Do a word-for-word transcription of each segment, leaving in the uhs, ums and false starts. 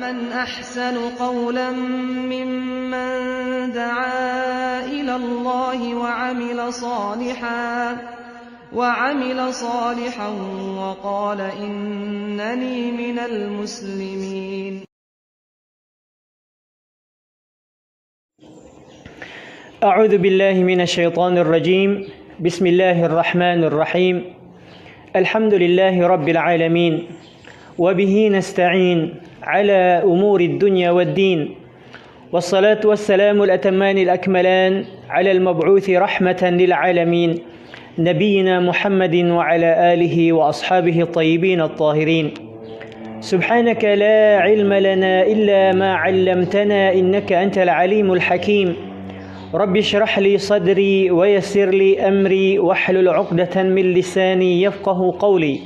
من أحسن قولا ممن دعا إلى الله وعمل صالحا، وعمل صالحا وقال إنني من المسلمين. أعوذ بالله من الشيطان الرجيم. بسم الله الرحمن الرحيم. الحمد لله رب العالمين، وبه نستعين على أمور الدنيا والدين، والصلاة والسلام الأتمان الأكملان على المبعوث رحمة للعالمين، نبينا محمد وعلى آله وأصحابه الطيبين الطاهرين. سبحانك لا علم لنا إلا ما علمتنا إنك أنت العليم الحكيم. رب اشرح لي صدري ويسر لي أمري واحلل عقدة من لساني يفقه قولي.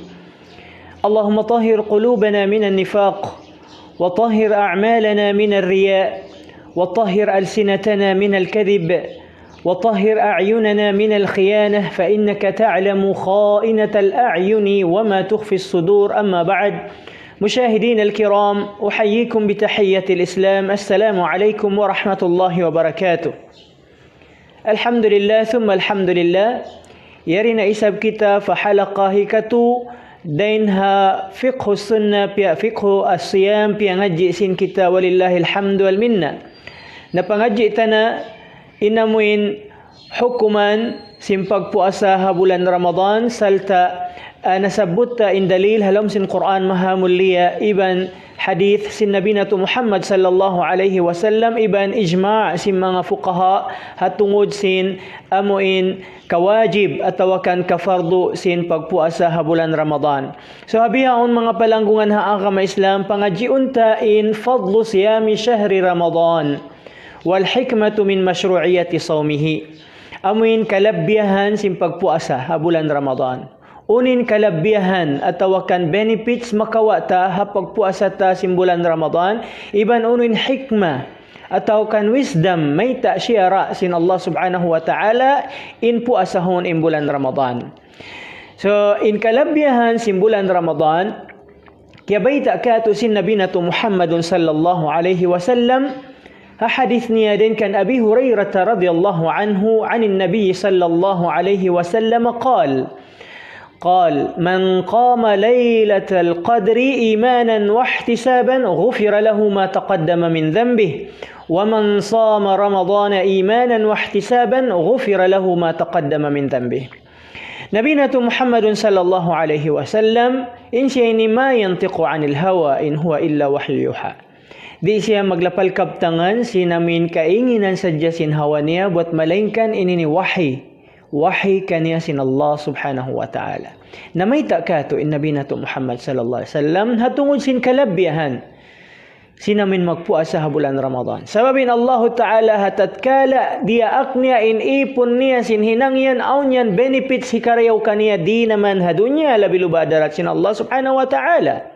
اللهم طهر قلوبنا من النفاق، وطهر أعمالنا من الرياء، وطهر ألسنتنا من الكذب، وطهر أعيننا من الخيانة، فإنك تعلم خائنة الأعين وما تخفي الصدور. أما بعد، مشاهدينا الكرام، أحييكم بتحية الإسلام، السلام عليكم ورحمة الله وبركاته. Alhamdulillah, thumma alhamdulillah. Yari na isab kita pa halaqa hikatu dayn ha fiqhu sunnah, piya-, fiqhu as-siyam, piyangadji' sin kita, walillahil hamdu wal minna. Napangadji' ta na in amuin hukuman sin pagpuasa ha bulan Ramadan, sarta', ah, nasabbut ta in dalil ha lawm sin Qur'an Maha Mulia, iban hadith sin Nabi natu' Muhammad sallallahu alayhi wasallam, iban ijma' sin manga fuqaha ha tungud sin amuin kawajib atawa kan kafardu sin pagpuasa ha bulan Ramadan. So, ha bihaun manga palanggungan ha agama Islam, pangadjiun ta in fadlu siyami shahri Ramadan, wal hikmatu min mashru'iyyati sawmihi. Amuin kalabbiyahan sin pagpuasa ha bulan Ramadan. Unu in kalabbiyahan atawa kan benefits makawa' ta ha pagpuasa ta sin bulan Ramadan, iban unu in hikmah atawa kan wisdom mayta' siyara' sin Allah Subhanahu wa Ta'ala in puasahun in bulan Ramadan. So, in kalabbiyahan sin bulan Ramadan, kiyabayta' katu' sin Nabi natu' Muhammadun sallallahu alayhi wasallam, ha hadith niya dayn kan Abi Hurairah radiyallahu anhu, عن النبي صلى الله عليه وسلم قال، قال: من قام ليلة القدر إيمانا واحتسابا غفر له ما تقدم من ذنبه، ومن صام رمضان إيمانا واحتسابا غفر له ما تقدم من ذنبه. Nabi natu' Muhammadun sallallahu alayhi wasallam, in siya ini ما ينطق عن الهوى إن هو إلا وحي يوحى. Di' siya maglapal kabtangan sin amuin kainginan sadja sin hawa niya, bat malaingkan ini ini wahi. Wahi kaniya sin Allah Subhanahu wa Ta'ala. Namayta' katu' in Nabi natu' Muhammad sallallahu alayhi wasallam, ha tungud sin kalabbiyahan sin amuin magpuasa ha bulan Ramadan. Sabab in Allahu Ta'ala ha tatkala diyaak niya in ipun niya sin hinang yan, awn yan benefits hikarayaw kaniya dii naman ha dunya, labi luba' ha darat sin Allah Subhanahu wa Ta'ala.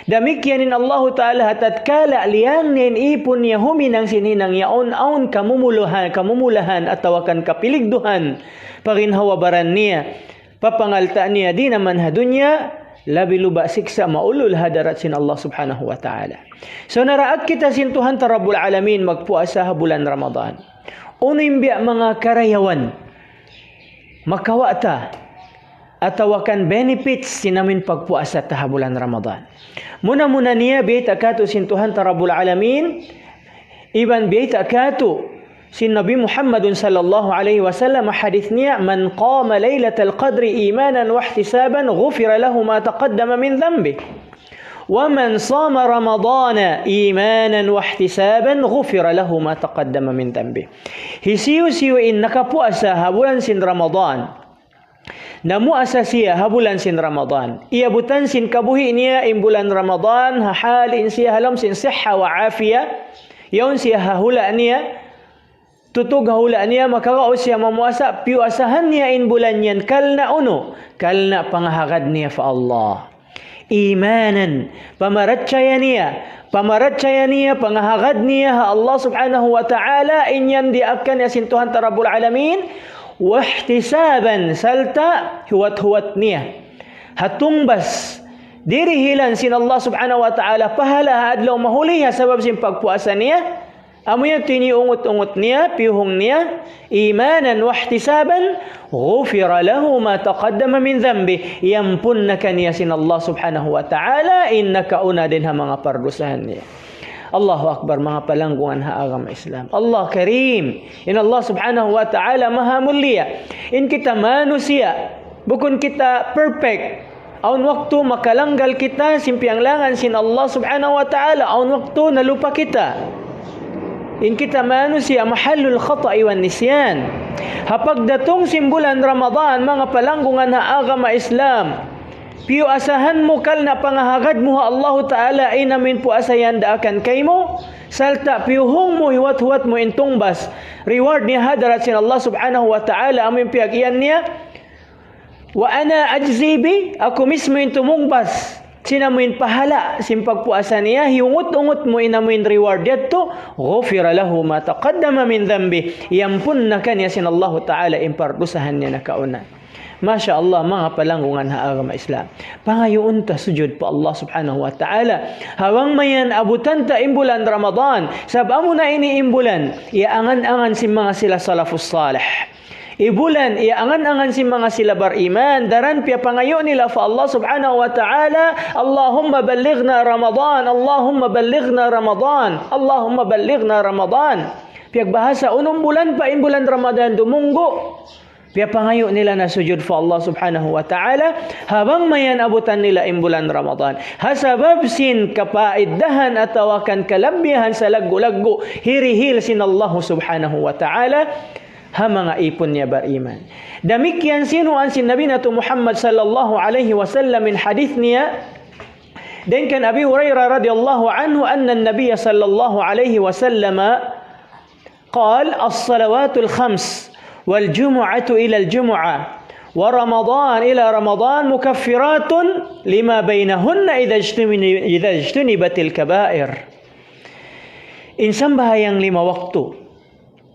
Damikkiyan in Allahu Ta'ala ha tatkala liyang niya in ipun niya huminang sin hinang yaun, awn kamumulahan, kamumulahan atawa kan kapiligduhan pa ginhawa-baran niya, pa pangalta' niya dii naman ha dunya, labi luba' siksa' maulul ha darat sin Allah Subhanahu wa Ta'ala. So, naraak kita sin Tuhan ta Rabbul Alamin magpuasa ha bulan Ramadan. Unu in biya' manga karayawan makawa' ta atawa kan benefits sin amuin pagpuasa ta ha bulan Ramadan? Muna-muna niya, biyayta' katu' sin Tuhan ta Rabbul Alamin, iban biyayta' katu' sin Nabi Muhammadun sallallahu alayhi wasallam, hadith niya, من قام ليلة القدر إيمانا واحتسابا غفر له ما تقدم من ذنبه، ومن صام رمضان إيمانا واحتسابا غفر له ما تقدم من ذنبه. Hisiyu-siyu in nakapuasa ha bulan sin Ramadan, namuasa siya ha bulan sin Ramadan, iyabutan sin kabuhi' niya in bulan Ramadan, ha hal in siya ha lawm sin sihha wa afiya, yaun siya ha hula' niya, tutug ha hula' niya, makagaus siya mamuasa, piyuasahan niya in bulan yan, karna' unu? Karna' pangahagad niya pa Allah. Imanan, pamarachaya niya, pamarachaya niya, pangahagad niya ha Allah Subhanahu wa Ta'ala, in yan diyaakan niya sin Tuhan ta Rabbul Alamin, wahtisaban, sarta' huwat-huwat niya. Ha tungbas dirihilan sin Allah subhanahu wa ta'ala pahala ha adlaw mahuli ha sabab sin pagpuasa niya, amu yan tiyungut-ungut niya, piyuhung niya, إيمانا واحتسابا غفر له ما تقدم من ذنبه. Iyampun na kaniya sin Allah subhanahu wa ta'ala in nakauna dayn ha manga pardusahan niya. Allahu Akbar, manga palanggungan ha agama Islam. Allah Karim. In Allah subhanahu wa ta'ala maha mulia. In kita manusiya', bukun kita perfect. Awn waktu makalanggal kita sin piyanglangan sin Allah subhanahu wa ta'ala. Awn waktu nalupa kita. In kita manusiya' محل الخطأ والنسيان. Ha pagdatung sin bulan Ramadan, manga palanggungan ha agama Islam, piyuasahan mu karna' pangahagad mu ha Allahu Ta'ala in amuin puasa yan daakan kaymu, sarta' piyuhung mu, huwat-huwat mu in tungbas reward niya ha hadarat sin Allah subhanahu wa ta'ala, amuin piyag-iyan niya, وأنا أجزي به, aku mismu in tumungbas sin amuin pahala' sin pagpuasa niya, hiyungut-ungut mu in amuin reward yadtu, غفر له ما تقدم من ذنبه, iyampun na kaniya sin Allahu Ta'ala in pardusahan niya nakauna. Masha Allah, manga palanggungan ha agama Islam. Pangayuun ta sujud pa Allah subhanahu wa ta'ala. Ha bang mayan abutan ta in bulan Ramadan. Sabab amuna ini in bulan iyaangan-angan sin manga sila salafus salih. In bulan iyaangan-angan sin manga sila bariman. Daran piyapangayu' nila pa Allah subhanahu wa ta'ala, اللهم بلغنا رمضان، اللهم بلغنا رمضان، اللهم بلغنا رمضان. Piyagbahasa, unum bulan pa in bulan Ramadan dumunggu'. Piyapangayu' nila na sujud pa Allah subhanahu wa ta'ala, ha bang mayan abutan nila in bulan Ramadan. Ha sabab sin kapaiddahan atawa kan kalabihan salaggu'-laggu' hirihil sin Allah subhanahu wa ta'ala ha manga ipun niya bariman. Damikkiyan sinuan sin Nabi natu' Muhammad sallallahu alayhi wasallam in hadith niya, dayn kan Abi Hurairah radiyallahu anhu, أن النبي صلى الله عليه وسلم قال: الصلوات الخمس والجمعة إلى الجمعة ورمضان إلى رمضان مكفرات لما بينهن إذا اجتنب-، إذا اجتنبت الكبائر. In sambahayang lima waktu,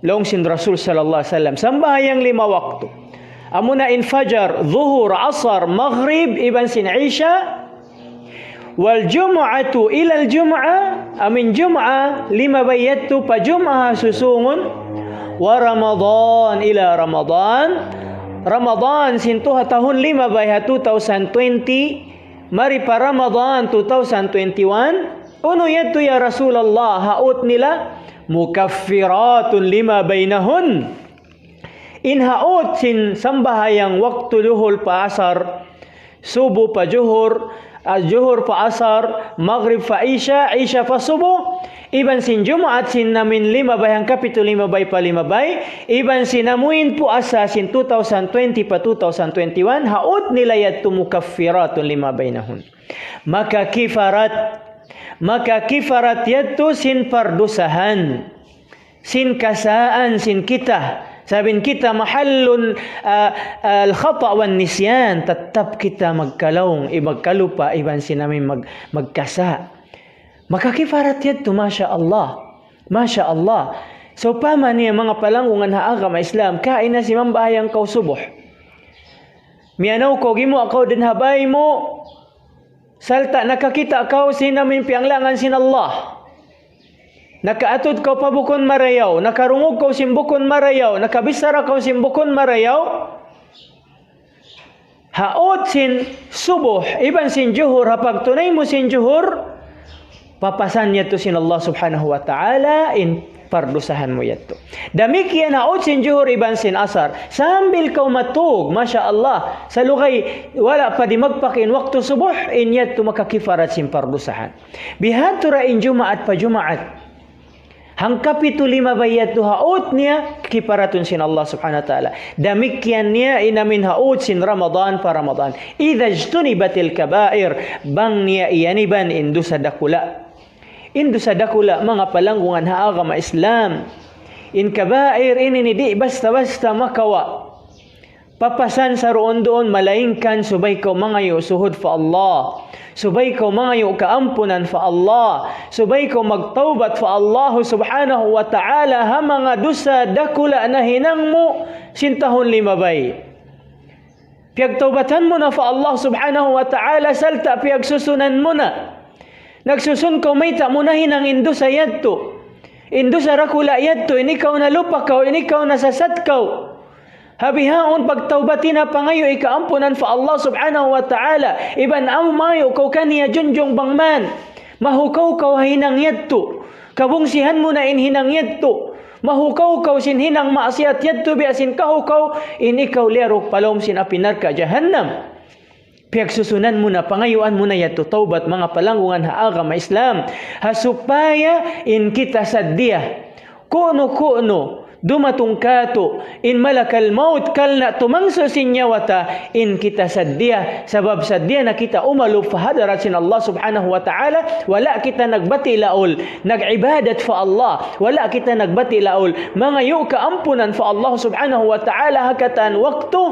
laung sin Rasul sallallahu alayhi wasallam, sambahayang lima waktu. Amuna in fajar, zuhur, asar, maghrib, iban sin isha, والجمعة إلى الجمعة, amuin Jum'a, limabay yadtu pa Jum'a susungun, ورمضان إلى رمضان, Ramadan sin tuha tahun limabay ha two thousand twenty, mari pa Ramadan two thousand twenty-one, unu yadtu ya Rasulullah, haut nila, مكفرات لما بينهن. In haut sin sambahayang waktu Juhur pa Asar, Subu pa Juhur, ah, Juhur pa Asar, Maghrib pa Isha, Isha pa Subu, iban sin Jumaat sin amuin limabay hangkapitu limabay pa limabay, iban sin amuin puasa sin two thousand twenty pa two thousand twenty-one, haut nila yadtu مكفرات لما بينهن. Makakifarat, makakifarat yadtu sin pardusahan. Sin kasaan sin kita. Sabab in kita محل, ah, ah, الخطأ والنسيان. Tattap kita magkalaung, i-, magkalupa, iban sin amuin mag-, magkasa'. Makakifarat yadtu, masha Allah. Masha Allah. Sawpama niya manga palanggungan ha agama Islam, kaina simambahayang kaw subuh. Miyanaw kaw, gimuwa' kaw dayn ha bāy mu, sarta' nakakita' kaw sin amuin piyanglangan sin Allah. Nakaatud kaw pa bukun marayaw, nakarungug kaw sin bukun marayaw, nakabichara kaw sin bukun marayaw. Haut sin subuh, iban sin juhur, ha pagtunay mu sin juhur, papasan yadtu sin Allah Subhanahu wa Ta'ala in pardusahan mu yadtu. Damikkiyan haut sin juhur iban sin asar. Sambil kaw matug, masha Allah. Salugay, wala' pa dimagpak in waktu subuh, in yadtu makakifarat sin pardusahan. Bihadtu ra in Jumaat pa Jumaat. Hangkapitu limabay yadtu haut niya, kifaratun sin Allah Subhanahu wa Ta'ala. Damikkiyan niya in amuin haut sin Ramadan pa Ramadan. إذا اجتنبت الكبائر, bang niya iyaniban in dusa dakula'. In dusa dakula', manga palanggungan ha agama Islam. In kabair ini di' basta-basta makawa'. Papasan saruun-duun, malaingkan subay kaw mangayu' suhud pa Allah. Subay kaw mangayu' kaampunan pa Allah. Subay kaw magtawbat pa Allah Subhanahu wa Ta'ala ha manga dusa dakula' nahinang mu sin tahun limabay. Piyagtawbatan mu na pa Allah subhanahu wa ta'ala, sarta' piyagsusunan mu na. Nagsusun kaw mayta' mu nahinang in dusa yadtu. In dusa dakula' yadtu, in ikaw nalupa kaw, in ikaw nasasat kaw. Ha bihaun pagtawbati na, pangayu' kaampunan pa Allah subhanahu wa ta'ala. Iban amu mayu' kaw kaniya junjung bang man. Mahukaw kaw ha hinang yadtu. Kabungsihan mu na in hinang yadtu. Mahukaw kaw sin hinang maksiyat yadtu biya' sin kahukaw in ikaw liyaruk pa lawm sin api narka' jahannam. Piyagsusunan mu na, pangayuan mu na yadtu tawbat, manga palanggungan ha agama Islam. Ha supaya in kita saddiya. Kunu-kunu, dumatung katu', in malakal maut karna' tumangsu' sin nyawa ta, in kita saddiya. Sabab saddiya na kita umalup pa hadarat sin Allah subhanahu wa ta'ala, wala' kita nagbati' laul, nag-ibadat pa Allah, wala' kita nagbati' laul, mangayu' kaampunan pa Allah subhanahu wa ta'ala ha katan waktu.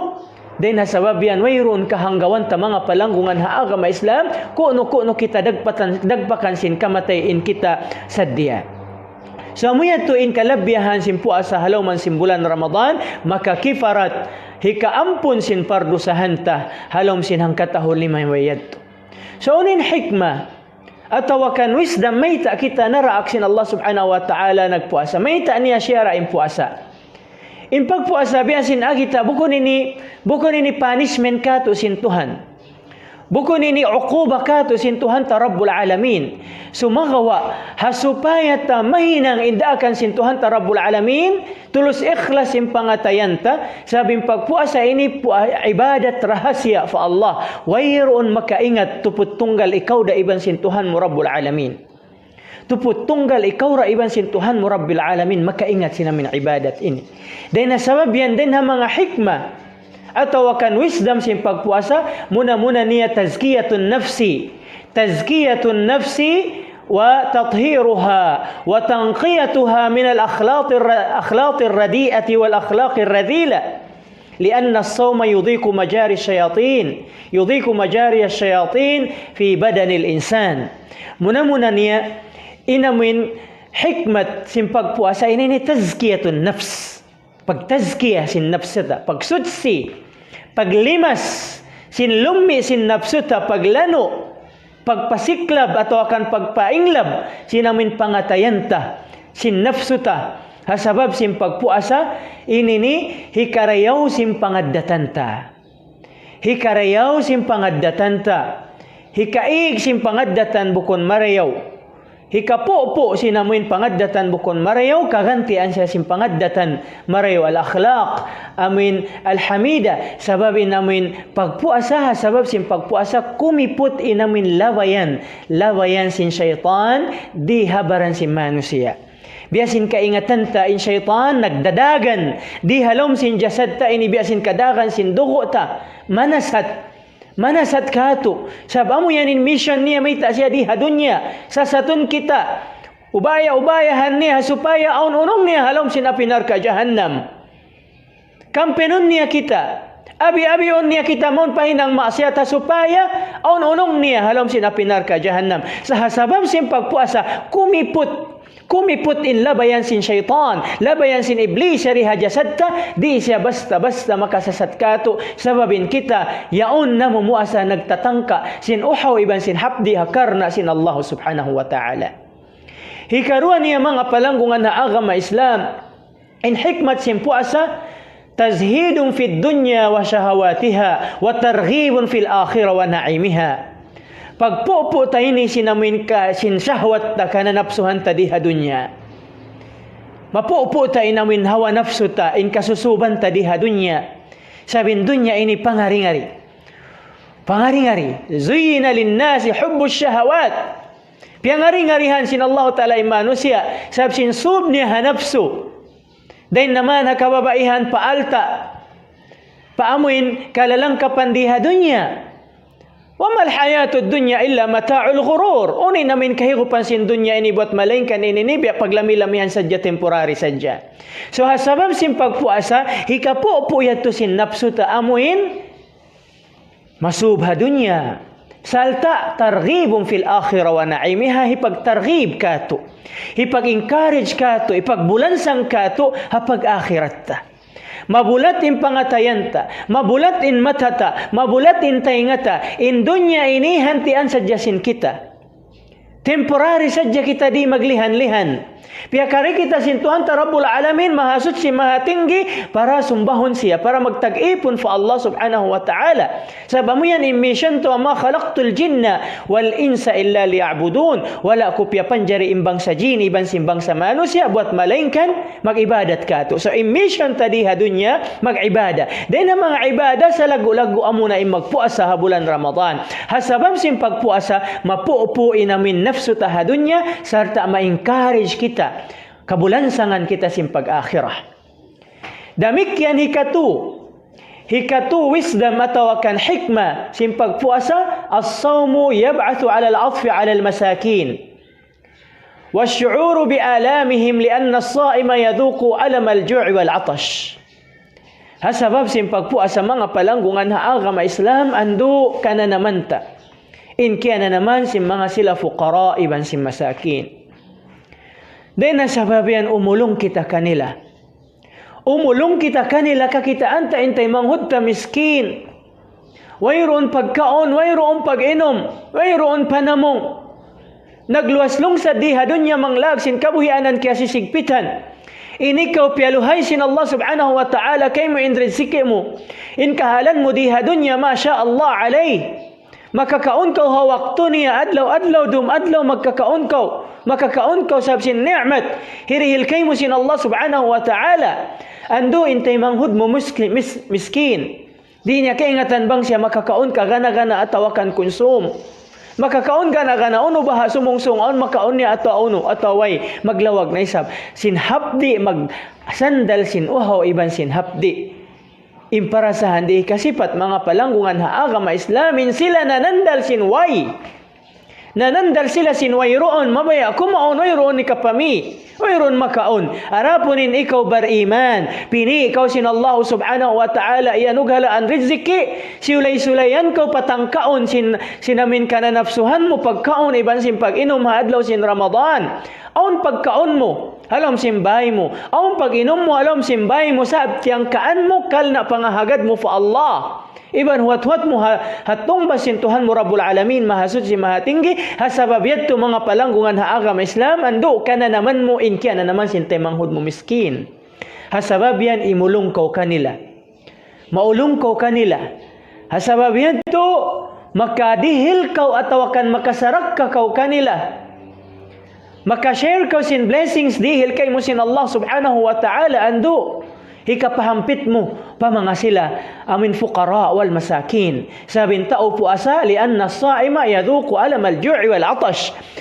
Dayn ha sabab yan, wayruun kahanggawan ta manga palanggungan ha agama Islam, kunu-kunu kita dagpatan, dagpakan sin kamatay in kita saddiya. So, amu yadtu in kalabihan sin puasa ha lawm sin bulan Ramadan, makakifarat, hikaampun sin pardusahan ta, ha lawm sin hangkatahun lima yadtu. So, unu in hikmah, atawa kan wisdom mayta' kita naraak sin Allah subhanahu wa ta'ala nagpuasa. Mayta' niya siyara' in puasa. In pagpuasa biya' sin agi ta, bukun ini, bukun ini punishment katu' sin Tuhan. Bukun ini uquba katu' sin Tuhan ta Rabbul Alamin. Sumagawa', ha supaya ta mahinang in daakan sin Tuhan ta Rabbul Alamin, tulus ikhlas in pangatayan ta, sabab in pagpuasa ini pua-, ibadat rahasiya pa Allah. Wayruun makaingat tuput tunggal ikaw da iban sin Tuhan mu Rabbul Alamin. Tuput tunggal ikaw da iban sin Tuhan mu Rabbil Alamin, makaingat sin amu in ibadat ini. Dayn ha sabab yan, dayn ha manga hikmah, atawa kan wisdom sin pagpuasa, muna-muna niya tazkiyatun nafsi. تزكية النفس وتطهيرها وتنقيتها من الأخلاط الر-، الأخلاط الرديئة والأخلاق الرذيلة. لأن الصوم يضيق مجاري الشياطين، يضيق مجاري الشياطين في بدن الإنسان. Muna-muna niya, in amu in hikmat sin pagpuasa ini, ini tazkiyatun nafs. Pagtazkiyah sin nafsu ta, pagsuchi, paglimas sin lummi' sin nafsu ta, paglanu', pagpasiklab atawa kan pagpainglab sin amu in pangatayan ta, sin nafsu ta. Ha sabab sin pagpuasa, ini ini hikarayaw sin pangaddatan ta. Hikarayaw sin pangaddatan ta. Hikaig sin pangaddatan bukun marayaw. Hikapupu' sin amu in pangaddatan bukun marayaw, kagantian siya sin pangaddatan marayaw, al-akhlaq, amu in al-hamida, sabab in amu in pagpuasa, ha sabab sin pagpuasa, kumiput in amu in labayan, labayan sin saytan, di ha baran sin manusiya'. Biya' sin kaingatan ta in saytan, nagdadagan, di ha lawm sin jasad ta ini biya' sin kadagan sin dugu' ta, manasat, manasat katu'. Sabab amu yan in mission niya mayta' siya di ha dunya. Sasatun kita. Ubaya-ubayahan niya supaya awn unung niya ha lawm sin api narka' jahannam. Kampinun niya kita. Abi-abiun niya kita mawn pa hinang maksiyat ha supaya awn unung niya ha lawm sin api narka' jahannam. Sa' ha sabab sin pagpuasa, kumiput. Kumiput in labayan sin saytan, labayan sin iblis yari ha jasad ta, di' siya basta-basta makasasat katu', sabab in kita, yaun namumuasa nagtatangka, sin uhaw iban sin hapdi' ha karna' sin Allah subhanahu wa ta'ala. Hikaruwa niya manga palanggungan ha agama Islam, in hikmat sin puasa, تزهيد في الدنيا وشهواتها وترغيب في الآخرة ونعيمها. Pagpupu' ta ini sin amu in ka-, sin shahwat ta, kananapsuhan ta di ha dunya. Mapupu' ta in amu in hawa napsu ta, in kasusuban ta di ha dunya. Sabab in dunya ini pangari-ngari. Pangari-ngari. زين للناس حب الشهوات. Piyangari-ngarihan sin Allah Ta'ala in manusiya', sabab sin sub niya ha napsu. Dayn naman ha kababaihan pa alta'. Pa amu in kalalangkapan di ha dunya. وما الحياة الدنيا إلا متاع الغرور. Unu in amu in kahigupan sin dunya ini buat malaingkan ini, ini biya' paglami-lamihan sadja, temporary sadja. So, ha sabab sin pagpuasa, hikapupu' yadtu sin napsu ta amu in masub ha dunya. Sarta' ترغيب في الآخرة ونعيمها, hipagtarghib katu'. Hipag-encourage katu', hipagbulansang katu', ha pag-akhirat ta. Mabulat in pangatayan ta, mabulat in mata ta, mabulat in taynga ta, in dunya ini hantian sadja sin kita. Temporary sadja kita, di' maglihan-lihan. Piyakari kita sin Tuhan ta Rabbul Alamin, Mahasuchi, Mahatinggi, para sumbahun siya, para magtag-ipun pa Allah Subhanahu wa Ta'ala. Sabab amu yan in mission ta, وما خلقت الجن والإنس إلا ليعبدون. Wala' ku piyapanjari in bangsa jin iban sin bangsa manusiya' buat malaingkan mag-ibadat kātu'. So, in mission ta di ha dunya, mag-ibadat. Dayn ha manga ibadat, salaggu'-laggu' amuna in magpuasa ha bulan Ramadan. Ha sabab sin pagpuasa, mapupu' in amuin napsu ta ha dunya, sarta' ma-encourage kita, kabulansangan kita sin pag-akhirat. Damikkiyan hikatu, hikatu wisdom atawa kan hikmah sin pagpuasa, الصوم يبعث على العطف على المساكين والشعور بآلامهم لأن الصائم يذوق ألم الجوع والعطش. Ha sabab sin pagpuasa, manga palanggungan ha agama Islam, andu' kananaman ta in kiyananaman sin manga sila fuqara iban sin masakin. Dayn ha sabab yan umulung kita kanila. Umulung kita kanila, kakitaan ta in taymanghud ta miskin. Wayruun pagkaun, wayruun pag-inum, wayruun panamung. Nagluwas lungsad di ha dunya manglag sin kabuhianan kiyasisigpitan. In ikaw piyaluhay sin Allah Subhanahu wa Ta'ala kaymu in rizki mu. In kahalan mu di ha dunya, masha Allah alayh. Makakaun kaw ha waktu niya, adlaw-adlaw, dum adlaw, makakaun kaw. Makakaun kaw sabab sin ni'mat hirihil kaymu sin Allah Subhanahu wa Ta'ala. Andu' in taymanghud mu muski-, mis-, miskin. Di' niya kaingatan bang siya makakaun ka gana-gana atawa kan kunsum. Makakaun gana-gana, unu baha' sumungsung, awn makaun niya atawa unu, atawa way, maglawag na isab. Sin hapdi', magsandal sin uhaw iban sin hapdi'. In parasahan di' kasipat manga palanggungan ha agama Islam, in sila nanandal sin way. Nanandal sila sin wayruun, mabaya' kumaun, wayruun hikapami, wayruun makaun. Adapun in ikaw bariman, pini' kaw sin Allah Subhanahu wa Ta'ala, iyanughalaan rizki, siyulay-sulayan kaw patangkaun sin, sin amuin kananapsuhan mu, pagkaun iban sin pag-inum ha adlaw sin Ramadan. Awn pagkaun mu ha lawm sin bāy mu, awn pag-inum mu ha lawm sin bāy mu, sabab tiyangkaan mu, karna' pangahagad mu pa Allah. Iban huwat-huwat mu ha, ha tungbas sin Tuhan mu Rabbul Alamin, Mahasuchi, Mahatinggi. Ha sabab yadtu manga palanggungan ha agama Islam, andu' kananaman mu in kiyananaman sin taymanghud mu miskin. Ha sabab yan imulung kaw kanila. Maulung kaw kanila. Ha sabab yadtu makadihil kaw atawa kan makasarakka kaw kanila. Maka-share kaw sin blessings dihil kaymu sin Allah Subhanahu wa Ta'ala, andu' hikapahampit mu pa manga sila amuin fuqara wal masakin. Sabab in tau puasa, لأن الصائم يذوق ألم الجوع والعطش.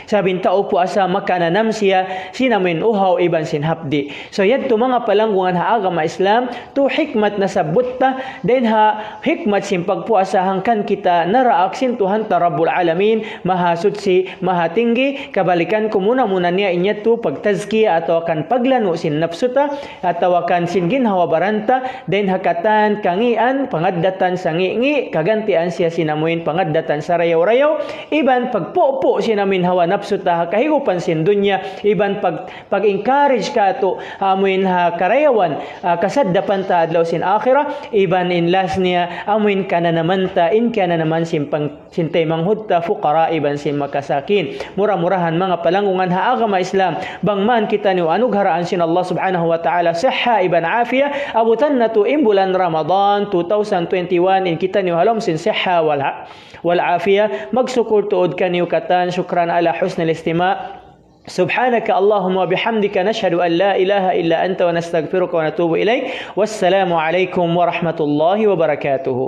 Sabab in tau puasa makananam siya sin amuin uhaw iban sin hapdi'. So, yadtu manga palanggungan ha agama Islam, tu hikmat nasabbut ta, dayn ha hikmat sin pagpuasa hangkan kita naraak sin Tuhan ta Rabbul Alamin, Mahasuchi, Mahatinggi. Kabalikan ku, muna-muna niya in yadtu pagtazkiya atawa kan paglanu' sin napsu ta, atawa kan sin ginhawa-baran ta, dayn ha katan kangīan, pangaddatan sa ngī'-ngī', kagantian siya sin amuin pangaddatan sarayaw-rayaw, iban pagpupu' sin amuin hawa napsu ta ha kahigupan sin dunya, iban pag-, pag-encourage kātu' amuin ha karayawan, ah, kasaddapan ta adlaw sin akhirat, iban in last niya, amuin kananaman ta, in kiyananaman sin pang-, sin taymanghud ta fuqara iban sin makasakin. Mura-murahan manga palanggungan ha agama Islam, bang man kitaniyu anugharaan sin Allah Subhanahu wa Ta'ala sihha iban afiya, abutan natu' in bulan Ramadan two thousand twenty-one, in kitaniyu ha lawm sin sihha wal ha-, wal afiya. Magsukul tuud kaniyu katan, shukran ala husnil istima'. سبحانك اللهم وبحمدك، نشهد أن لا إله إلا أنت، ونستغفرك ونتوب إليك. والسلام عليكم ورحمة الله وبركاته.